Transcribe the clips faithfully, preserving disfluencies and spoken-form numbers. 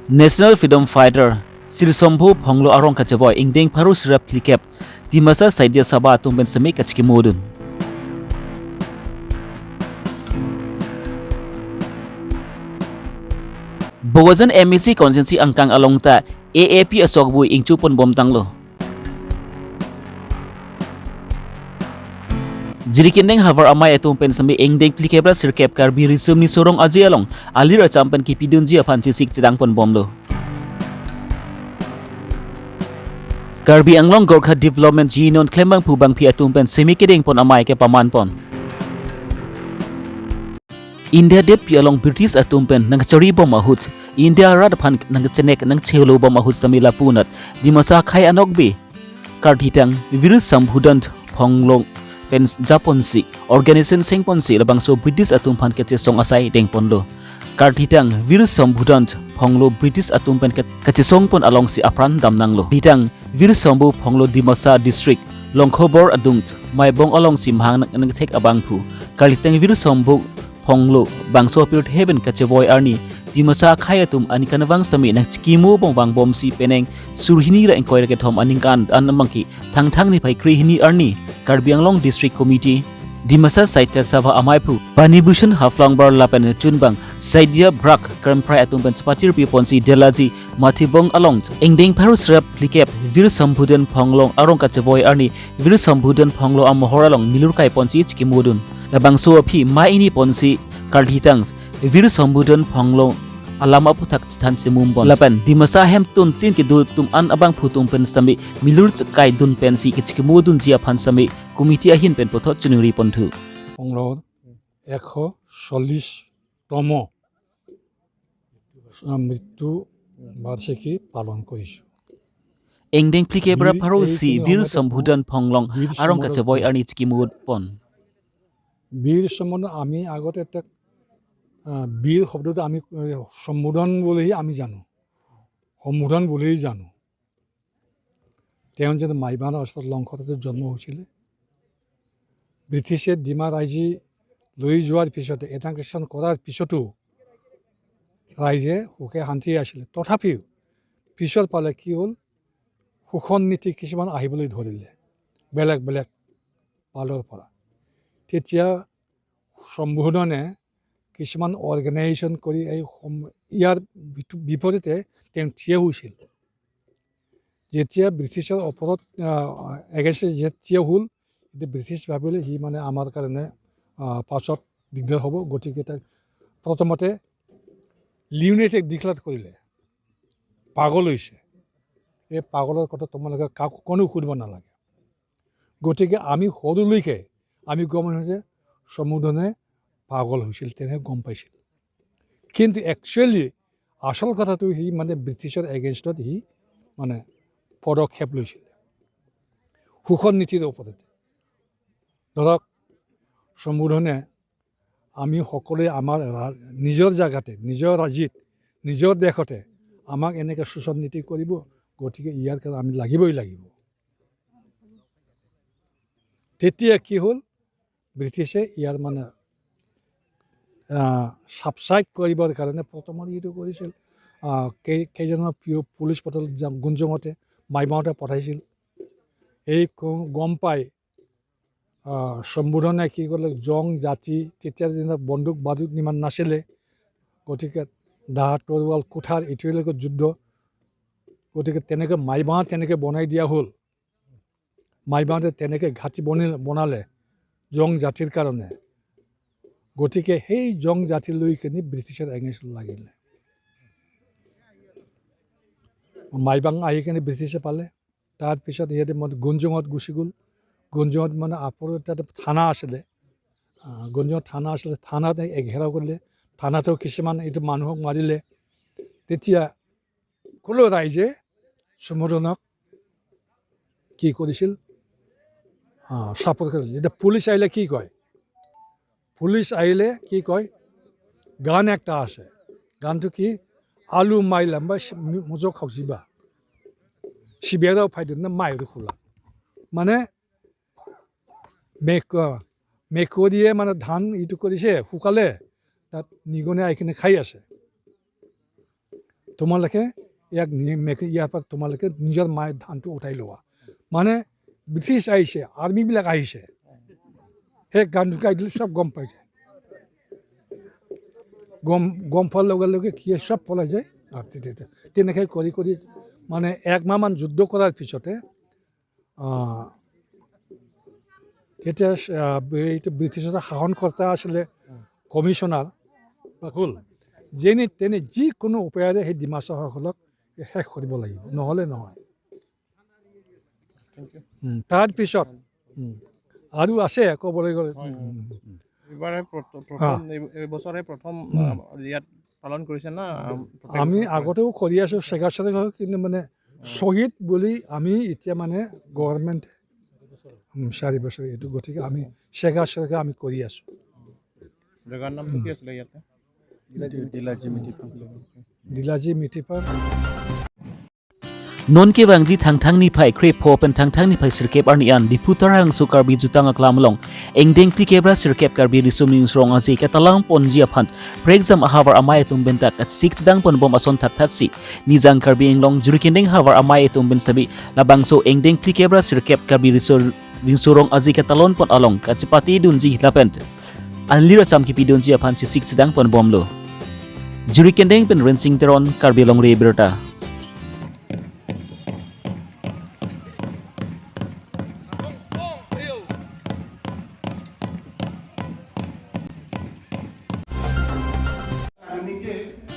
National Freedom Fighter Sir Shambhu Phonglo arong kachevoi ingdeng pharo sirkep phlikep Dimasa Sahitya Sabha atum pen semi kachikimodun. Bokajan M A C constituency angkang along ta A A P asokbui ingchupon bomtanglo. Jirikindeng havar amei atum pen semi ingdeng phlikep ra sirkep Karbi Riso Nimso Rong Aje along alir acham pen kipidunji aphan chesik chedangpon bomlo. Karbi Anglong Gorkha Development Union klembangphu bangphi atum pen semi kedengpon amei kepamanpon. India detpi along British atum pen nangchari bom ahut, India rat aphan nangchenek nangchelo bom ahut semi lapu anat Dimasa akhei anokbe karthitang Veer Shambhudhan Phonglo pen japonsi organization sengponsi labangso British atum aphan kachesong asai dengponlo. Karthitang Veer Shambhudhan Phonglo British atum pen kachesongpon alongsi apran damnanglo. Karthitang Veer Shambhu Phonglo Dimasa District Longkhobor adung Maibong alongsi mahang nang- nangthek abangphu. Karthitang Veer Shambhu Phonglo bangso apirthe pen kachevoi arni Dimasa akhei atum aningkanvang semi nangchikimo bom vangbomsi penang sur hini ra ingkoi ra kethom aningkan an abangke Thangthang niphai krehini arni Karbi Anglong District Committee Dimasa Sahitya Sabha ameiphu Pani Bhushan Haflongbar lapen chunbang Saidia Brak Kramphrai atum pen chepatirpiponsi Delaji Mathibong along ingdeng pharo sirkep phlikep Veer Shambhudhan Phonglo arong kachevoi arni Veer Shambhudhan Phonglo amohor along milur kaiponsi chikimodun. Labangso aphi mai iniponsi karthitang Veer Shambhudhan Phonglo alam aputhak chethan chemumpon. Lapen Dimasa ahemtun tin kedo atum an abangphu atum pen semi milur chekaidun pensi kachikimodunji aphan semi committee ahin pen puthot choningriponthu. সংগ্ৰহৰ এশ চল্লিছতম আহ, মৃত্যু বাৰ্ষিকী পালন কৰিছোঁ। Ingdeng phlikep ra pharo si Veer Shambhudhan Phonglo arong kachevoi arni chikimodpon. বীৰ সম্বোধন আমি আগতে তেওঁক আহ, বীৰ শব্দটো আমি আহ, সম্বোধন বুলিহে আমি জানো, সম্বোধন বুলিয়েই জানো। তেওঁ যে মাইবাং ৰাজধানী লংকটাতে জন্ম হৈছিলে। ব্ৰিটিছে ডিমা ৰাইজী লৈ যোৱাৰ পিছতে, এনাগ্ৰেশ্যন কৰাৰ পিছতো ৰাইজে সুখে শান্তিয়ে আছিলে। তথাপিও পিছৰ ফালে কি হ'ল, শোষণ নীতি কিছুমান আহিবলৈ ধৰিলে বেলেগ বেলেগ ফালৰ পৰা। তেতিয়া সম্বোধনে কিছুমান অৰ্গেনাইজেশ্যন কৰি এই সম- ইয়াৰ বিপৰীতে তেওঁ থিয় হৈছিল। যেতিয়া ব্ৰিটিছৰ ওপৰত এগেইনষ্টে যে থিয় হ'ল, এতিয়া ব্ৰিটিছ ভাবিলে সি মানে আমাৰ কাৰণে আহ, পাছত দিগদাৰ হ'ব। গতিকে তাক প্ৰথমতে লিউনেটেক ডিক্লেয়াৰ কৰিলে, পাগল হৈছে। এই পাগলৰ কথা তোমালোকে কাকো কোনো সুধিব নালাগে। গতিকে আমি সৰুলৈকে আমি গম পাইছোঁ যে সম্বোধনে পাগল হৈছিল, তেনেকৈ গম পাইছিল। কিন্তু একচুৱেলি আচল কথাটো সি মানে ব্ৰিটিছৰ এগেইনষ্টত সি মানে পদক্ষেপ লৈছিলে শোষণ নীতিৰ ওপৰতে। ধৰক, সম্বোধনে আমি সকলোৱে আমাৰ ৰা- নিজৰ জেগাতে, নিজৰ ৰাজ্যত, নিজৰ দেশতে আমাক এনেকৈ শোষণ নীতি কৰিব, গতিকে ইয়াৰ কাৰণে আমি লাগিবই লাগিব। তেতিয়া কি হ'ল, ব্ৰিটিছে ইয়াৰ মানে ছাবচাইড কৰিবৰ কাৰণে প্ৰথমত এইটো কৰিছিল। আহ, কেই কেইজনমান পিঅ' পুলিচ পঠাল, গুঞ্জঙতে, মাইবাঙতে পঠাইছিল। এই ক- গম পাই আহ, সম্বোধনে কি কৰিলে, জং জাতি, তেতিয়াৰ দিনত বন্দুক বাজুক ইমান নাছিলে, গতিকে দা, তৰোৱাল, কুঠাৰ এইটোৱে লগত যুদ্ধ। গতিকে তেনেকৈ মাইবাঙ তেনেকৈ বনাই দিয়া হ'ল। মাইবাঙতে তেনেকৈ ঘাটি বনি বনালে জং জাতিৰ কাৰণে। গতিকে সেই জং জাতি লৈ কিনি ব্ৰিটিছৰ এগেইনষ্ট লাগিলে। মাইবাং আহি কিনে ব্ৰিটিছে পালে। তাৰপিছত সিহঁতে মই গুঞ্জঙত গুচি গ'ল। গুঞ্জঙত মানে আপৰ তাতে থানা আছিলে। আহ, গুঞ্জঙত থানা আছিলে, থানাত এঘেৰাও কৰিলে। থানাতো কিছুমান এইটো মানুহক মাৰিলে। তেতিয়া সকলো ৰাইজে সম্বোধনক কি কৰিছিল? আহ, ছাপোৰ্ট কৰিছিল। এতিয়া পুলিচ আহিলে কি কয়? পুলিচ আহিলে কি কয়? গান একটা আছে। গানটো কি? আলু মাই লাম্বা সি-, মি-, মুজো খাওজিবা। শিবেরা ফাইডে না মাই রুখুলা। মানে মেক-, মেকুৰীয়ে মানে ধান ইটো কৰিছে, শুকালে, তাত নিগনি আহি কিনে খাই আছে। তোমালোকে ইয়াক নি-, মেক-, ইয়াৰ পৰা তোমালোকে নিজৰ মায়ে ধানটো উঠাই লোৱা। মানে ব্ৰিটিছ আহিছে, আৰ্মিবিলাক আহিছে, সেই গানটো গাই দিলে চব গম পাই যায়। গম, গম পোৱাৰ লগে লগে কি হয়, চব পলাই যায়। আৰু তে-, তে-, তে-, তেনেকৈ কৰি কৰি মানে একমাহমান যুদ্ধ কৰাৰ পিছতে, আহ, তেতিয়া, আহ, এইটো ব্ৰিটিছৰ শাসনকৰ্তা আছিলে, কমিশ্যনাৰ, হ'ল। যেনে তেনে যিকোনো উপায়েৰে সেই ডিমাছাসকলক শেষ কৰিব লাগিব, নহ'লে নহয়। উম, তাৰ পিছত, উম, আৰু আছে ক'বলৈ গ'লে। উম, উম, উম। এইবাৰে প্ৰথ-, প্ৰথম, হা। এই, এইবছৰে প্ৰথম, উম। আহ, ইয়াত পালন কৰিছে না? আহ, প্ৰত্যেক আমি বছৰে কৰে? আগতেও কৰি আছো চেগা চেগা, কিন্তু মানে শ্বহীদ বুলি আমি এতিয়া মানে গভৰ্ণমেণ্ট, উম, চাৰি বছৰ এইটো, গতিকে আমি চেগা চেগা আমি কৰি আছো। জেগাৰ নামটো কি আছিলে ইয়াতে? ডিলাজি মিঠি ফাৰ্ম। ডিলাজি Mithi farm. Non kevangji Thangthang niphai krepho pen Thangthang niphai sirkep arni an Diphu Taralangso Karbi Jutang Aklam along engdeng phlikep ra sirkep Karbi Riso Nimso Rong Aje ketalon ponji aphan prekjam ahavar amei atum pen ta kachesik chedang ponbom ason thakthaksi Nijang Karbi Anglong Jirikindeng havar amei atum pen sitame labangso engdeng phlikep ra sirkep Karbi Riso Nimso Rong Aje ketalon pon along kachepate dunji lapen anlir acham kipi dunji aphan chesik chedang ponbomlo. Jirikindeng pen Rensing Teron, Karbi Longri Abirta.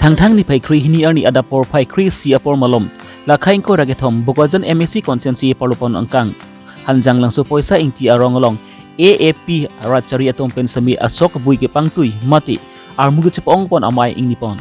Thangthang niphai krehini arni adap porphai kre-isi apor malom, lakha ingkoi ra kethom Bokajan M A C constituency parlopon angkang Hanjanglangso Poisa Ingti arong along A A P rat chari atum pen sitame asok bui kepangtui mate armu kechepa-ong pon amei ingni pon.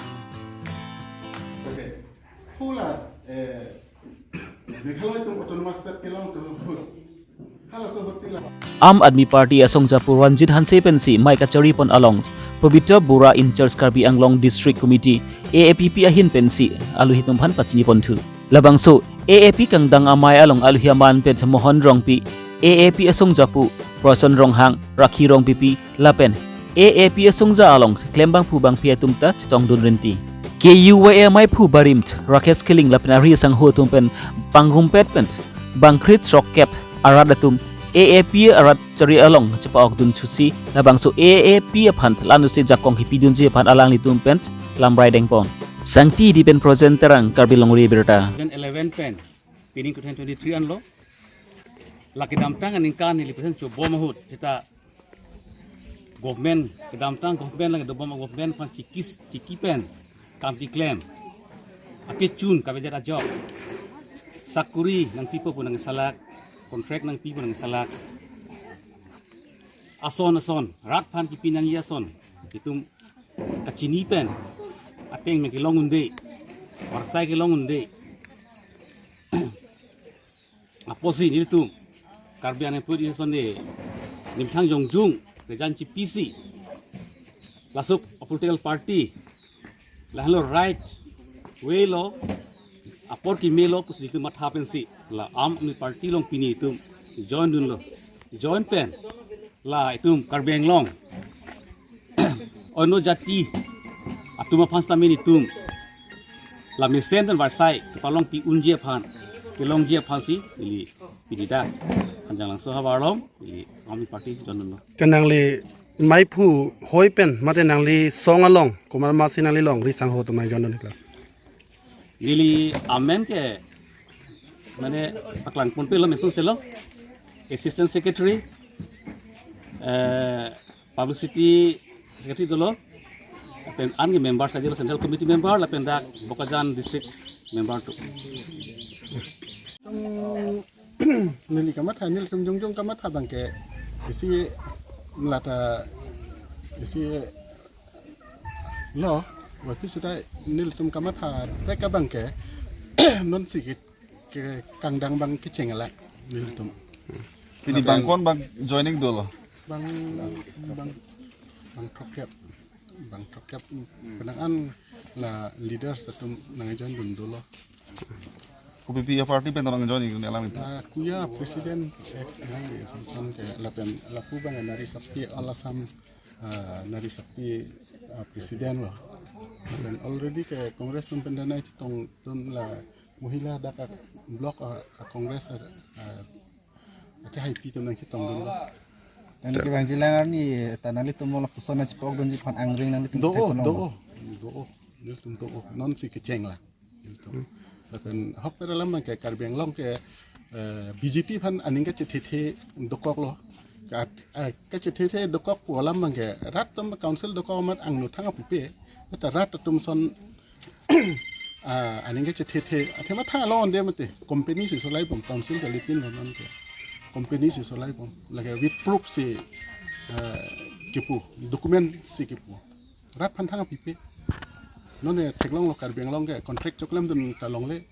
Aam Aadmi Party asongjapo Ranjit Hanse pensi mei kachari pon along Pabitra Bora in charge Karbi Anglong District Committee A A P P ahin pensi aluhi atum aphan pachini ponthu. Labangso A A P kangdang amei along aluhi amen pen Mohon Rongpi, A A P asongjapo Proson Ronghang, Rakhi Rongpipi, lapen A A P asongja along klembangphu bangphi atum ta chetongdun rinti. K U Y A ameiphu barim Rakesh Killing lapen ari asangho atum pen pangrumpet pen bangkrit srokkep arat atum A A P arat chari along chepa-okdun thusi labangso A A P aphan lanu si jakong kipidunji aphan alanglitum pen lamrai dengpon. Sangti di pen Projen Terang, Karbi Longri Abirta. Two thousand eleven pen, pining two thousand twenty-three anlo. La kedamtang aningkan neli present chobom ahut seta government, kedamtang government lake dobom government aphan chikis, chiki pen kam keklem. Akechun kavejet ajok. Sakuri nangpipo pu nangsalak, contract nangpipo nangsalak. Ason ason, rat aphan kipi nangji ason. Itum kachini pen, ateng me kelong un-e, varsai kelong un-e. Apotsi nelitum Karbi Anglong Employees Association de nimthang jongjung, resign chipisi. Laso political party, lahenlo right way lo, apor kimelo pusi itum matha pensi la Aam Aadmi Party along pini itum join dunlo. Join pen la itum Karbi Anglong onno jati atum aphan sitame itum la mesen pen varsai kepalongpi unji aphan, kelongji aphansi ili pini dak Hanjanglangso havar along ili Aam Aadmi Party join dunlo. Te nangli meiphu hoi pen mate nangli song along komat masi nangli longri sangho atum amei join dun ikla? Neli amen ke mane paklang ponpe lo, mesun selo, Assistant Secretary, eh, Publicity Secretary dolo, lapen an ke member saja lo, Central Committee member, lapen dak Bokajan District member tu. Neli kamatha, nelitum jongjong kamatha abang ke isi lata isi lo, wapis seta nelitum kamatha tek abang ke non si ke, ke kangdang abang kecheng la nelitum. Pini bang kon bang joining dolo? Bang, bang, bang throkkep, bang throkkep. Penang an la leaders atum nangjoin dun dolo. Kopi-pi a-party pen nangjoin ikuni alam itu? Ah, kuya president ex nang di Samson ke lapen lapu abang Nari Shakti All Assam, ah, Nari Shakti, ah, president lo. Already ke Congress atum pen danai chetongdun, la mohila dak a block a, a Congress a, a, akehaipi atum nangchetongdunlo. Nangli kevangji lang arni ta nanglitum lo lapuson nangchepokdunji aphan angring nanglitum Do-o, theklong do-o, do-o. Nelitum do-o. Nonsi kecheng lang. Lapen ahokpet alam abangke Karbi Anglong ke, eh, B J P aphan aning kachethethe dokoklo. Ka, eh, kachethethe dokok pu alam abangke rat atum council dokok amat angno thang apipe. Ta rat atum ason, ah, aning kachethethe. Athema thang along ande mate. Company si solai bom, council kali pinlo nonke. Company si solai bom. Lake with proof si, eh, kipu, document si kipu. Rat aphan thang apipe. Nonke theklonglo Karbi Anglong ke contract choklemdun ta longle.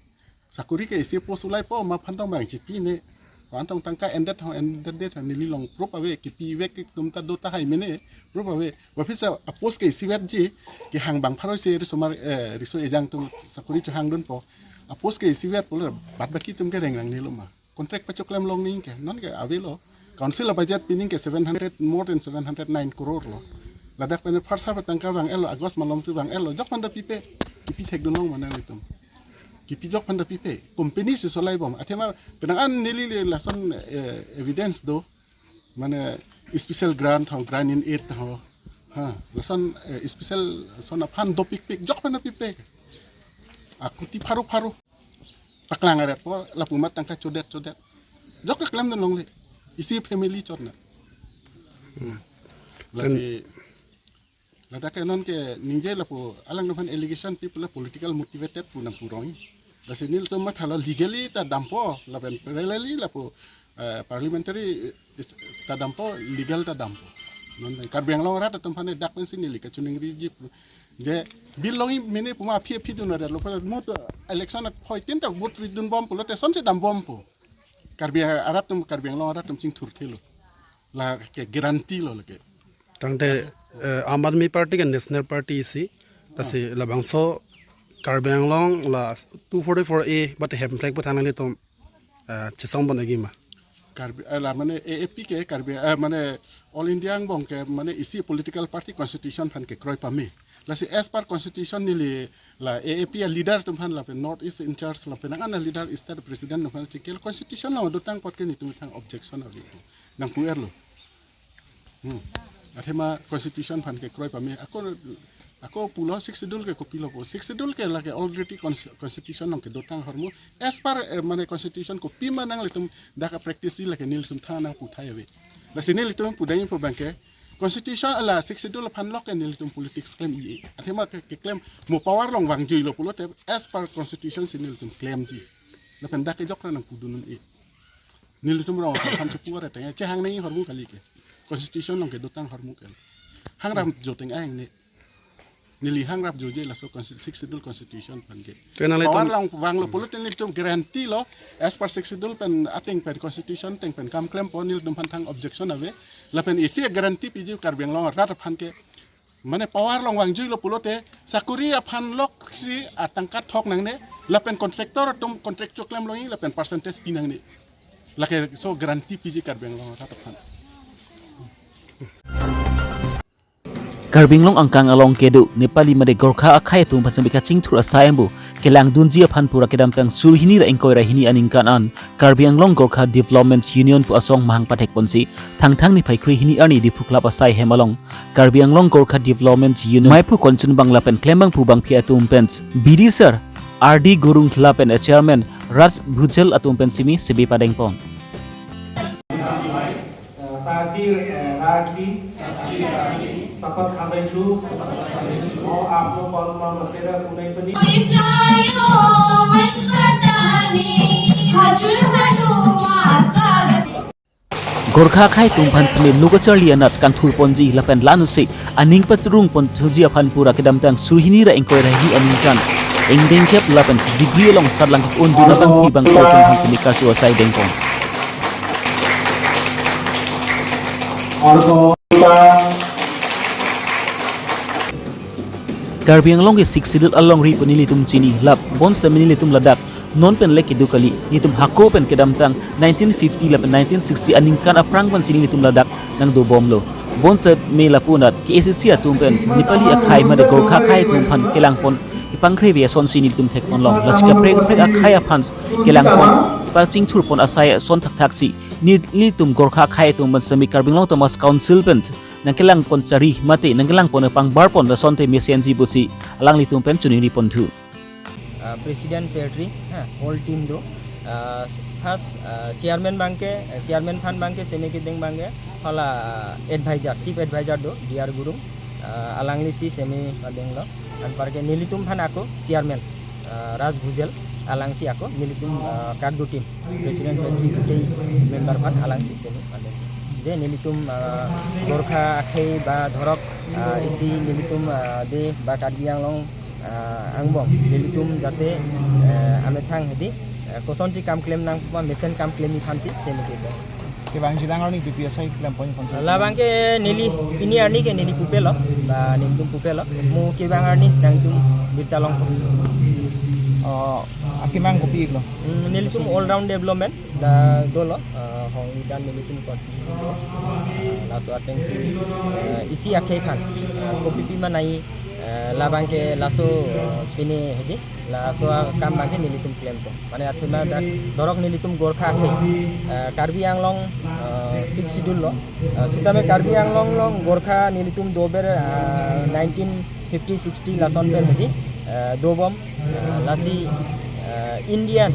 Sakori ke isi post ulaipo, ma aphan tong bang chipine. Ko-an tong tangka endet ho, endet det ho, neli along proof ave, kipivek atum ta do tahai mene, proof ave. Waphi sa a post ke isivetji, kehang bang pharo isi risomar, eh, riso ejang atum sakori chohangdunpo. A post ke isivet pulo, bad baki atum ke reng nangnelo ma. Contract pachoklem long ningke, nonke avelo. Council a budget pining ke seven hundred, more than seven hundred nine crore lo. Ladak pen first half tangka vang-etlo, August malom si vang-etlo, jok aphan ta pipe, kipi thekdun long ma nanglitum. Kipi jok aphan ta pipe, company si solai bom. Athema penang an neli le lason, eh, evidence do, mane special grant ho, grant in aid ho. Ha, lason, eh, special son aphan dopikpik, jok aphan ta pipe. Akuti pharo pharo. Paklang aret po, lapu amat tangka chodet chodet. Jok keklemdun longle. Isi family chot na. Hmm. Lasi, ladak ke nonke ningje lapu alangtum aphan allegation pi pu la political motivated pu nangpu rong. Lasi nelitum mathalo legally ta dampo, lapen parallelly lapu, eh, parliamentary is-, ta dampo, legal ta dampo. Non Karbi Anglong rat atum aphan dak pensi neli kachiningriji pu. Je bill longji mene pu ma aphi aphi dun aret lo, pen mo to election at point tin ta vote ridun bom pulote sonsi dam bompo. Karbi arat atum, Karbi Anglong arat atum chingthurthelo. Lake guarantee lo lake. Tangte, eh, Aam Aadmi Party ke National Party isi. Lasi labangso Karbi Anglong la two forty-four A mate hemprek pu than nanglitum, eh, chesong bon agi ma. Karbi, eh, la mane A A P ke Karbi, eh, mane All India angbong ke mane isi political party constitution aphan kekroi pame. Lasi as per constitution neli la A A P a leader atum aphan lapen North East in charge lapen angan a leader state president atum aphan chikil constitution along dotang apot ke nelitum thang objection ave. Nangpu-etlo. Hmm. Athema constitution aphan kekroi pame. Ako, ako pulo Sixth Schedule ke kopilo pu. Sixth Schedule ke lake already cons-, constitution along kedotang ahormu. As per, eh, mane constitution kopi ma nanglitum dak a practice lake nelitum thang nangpu thai ave. Lasi nelitum pudai po abangke constitution ala Sixth Schedule aphan lok ke nelitum politics klem-i. Athema ke, keklem mo power along vangjuilo pulote as per constitution si nelitum klemji. Lapen dak ke jok nangpudun un-e. Nelitum rong aphan chepu aret teng chehang nangji ahormu kali ke. Constitution along kedotang ahormu kali. Hangrap jo teng ahangne. Neli hangrap joje laso consti-, Sixth Schedule constitution aphan ke. Te nanglitum power along vanglo pulote nelitum guarantee lo as per Sixth Schedule pen ateng pen constitution ateng pen kam klempo, nelitum aphan thang objection ave. Lapen isi guarantee piji Karbi Anglong arat aphan ke. Mane power along vangjuilo pulote sakori aphan lok si atangka thok nangne, lapen contractor atum contract choklem longji lapen percentage pi nangne. Lake so guarantee piji Karbi Anglong arat aphan. Karbi Anglong angkang along kedo Nepali mate Gorkha akhei atum aphan semi kachingthur asai ambu kelangdunji aphan pura kedamtang suri hini ra ingkoi ra hini aningkan an Karbi Anglong Gorkha Development Union pu asong mahang pathek ponsi Thangthang niphai kre hini arni Diphu Club asai hem along Karbi Anglong Gorkha Development Union maiphu Kanchanbang lapen klembangphu bangphi atum pen B D sir R D Gurung lapen chairman Raj Bhujal atum pen simi sebe padengpon. साक्षी राखी शपथ खाँदैछु। म आफ्नो कर्म बसेर कुनै पनि Gorkha akhei atum aphan simi lo kacharli anat kangthur ponji lapen lanuse aning patrung pon thuji aphan pura kedamtang suri hini ra ingkoi ra hini aningkan ingdeng kep lapen degree along sarlang undun abangpi bangphi atum aphan simi karcho asai dengpon. Karbi Anglong ke Sixth Schedule alongri pu nelitum chini, labonsi nelitum ladak non pen le kedo kali, nelitum hako pen kedamtang nineteen fifty lapen nineteen sixty aningkan aphrang pensi nelitum ladak nangdobomlo. Bonsai me lapu anat K A C C atum pen Nepali akhei mate Gorkha akhei atum aphan kelangpon kepangkre ve asonsi nelitum thekponlong. Lasi kaprek kaprek akhei aphan kelangpon pachingthurpon asai ason thakthaksi nelitum Gorkha akhei atum pen semi Karbi Anglong Autonomous Council pen nangkelangpon chari mate nangkelangpon pangbarpon lasonte mesenji pusi alanglitum pen choningriponthu. Uh, president, secretary, ha, whole team do. Uh, first, uh, chairman abangke, uh, chairman aphan abangke semi kedeng abangke hala, uh, advisor, chief advisor do, D R Gurung. Uh, alanglisi semi padenglo. Anparke nelitum aphan ako chairman, uh, Raj Bhujel, alangsi ako nelitum, uh, kadokave team, president, secretary, gotei member aphan alangsi semi padeng. Je nelitum, uh, Gorkha akhei ba dhorok, uh, isi nelitum, uh, de ba Karbi Anglong uh, angbong nelitum jate, uh, amethang hedi, uh, kosonsi kam klem nangpo, mesen kam klemji aphansi semi kedeng. Kevangji alang arni P P S I klempon konsep. Labangke neli pini arni ke neli pupelo, ba nelitum pupelo. Mo kevang arni nangtum birta longpo. Uh, akemang kopi iklo. Hmm, nelitum all round development da dolo, uh, hong idan nelitum kon. Uh, laso atengsi, uh, isi akhei aphan, uh, kopipi ma nai, uh, labangke laso, uh, pini hedi, laso akam abangke nelitum klempo. Mane athema dak dhorok nelitum Gorkha akhei, uh, Karbi Anglong, uh, six schedule lo. Uh, sitame Karbi Anglong along Gorkha nelitum dover, uh, nineteen fifty sixty lason pen hedi, uh, dobom, uh, lasi, uh, Indian,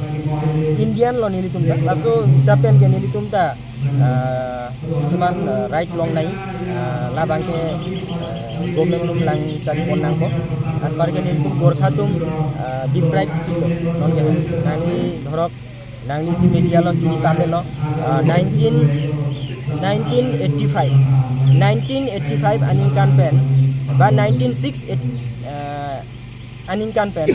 Indian lo nelitum ta, laso hisap pen ke nelitum ta, uh, seman, uh, right longnai, uh, labangke, uh, government atum lang charipon nangpo. Anparke nelitum Gorkha atum, uh, deprive pilo, nonke nangli dhorok, nanglisi media lo chini pamelo, uh, nineteen, nineteen eighty-five, nineteen eighty-five aningkan pen ba nineteen six eight, uh, aningkan pen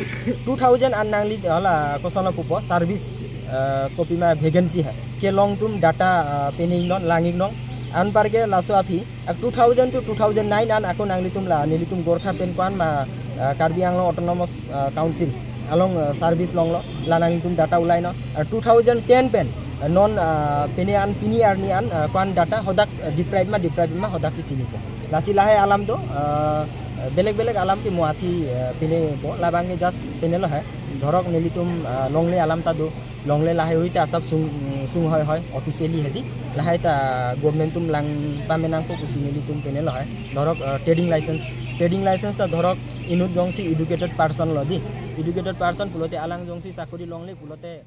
two thousand an nangli hala kosonlo pupo service, uh, kopima vacancy ha kelong atum data, uh, pening non langik non. Anparke laso aphi ak two thousand to two thousand nine an ako nanglitum la nelitum Gorkha pen ko-an ma, uh, Karbi Anglong Autonomous, uh, Council along, uh, service longlo, la nangtum data ulai non. Uh, two thousand ten pen, uh, non, uh, pini an pini arni an, uh, ko-an data hadak, uh, deprive ma deprive ma hadaksi chinipo. Lasi lahai alam do, uh, belek belek alam ke mo aphi, uh, pinipo, labangke just pinelo hai. Dhorok nelitum, uh, longle alam ta do, longle lahai huita asap sung, sung hoi hoi officially hedi. Lahai ta government atum lang pame nangpo pusi nelitum pinelo hai. Dhorok, uh, trading license, trading license ta dhorok inut jongsi educated person lo di. Educated person pulote alang jongsi sakori longle pulote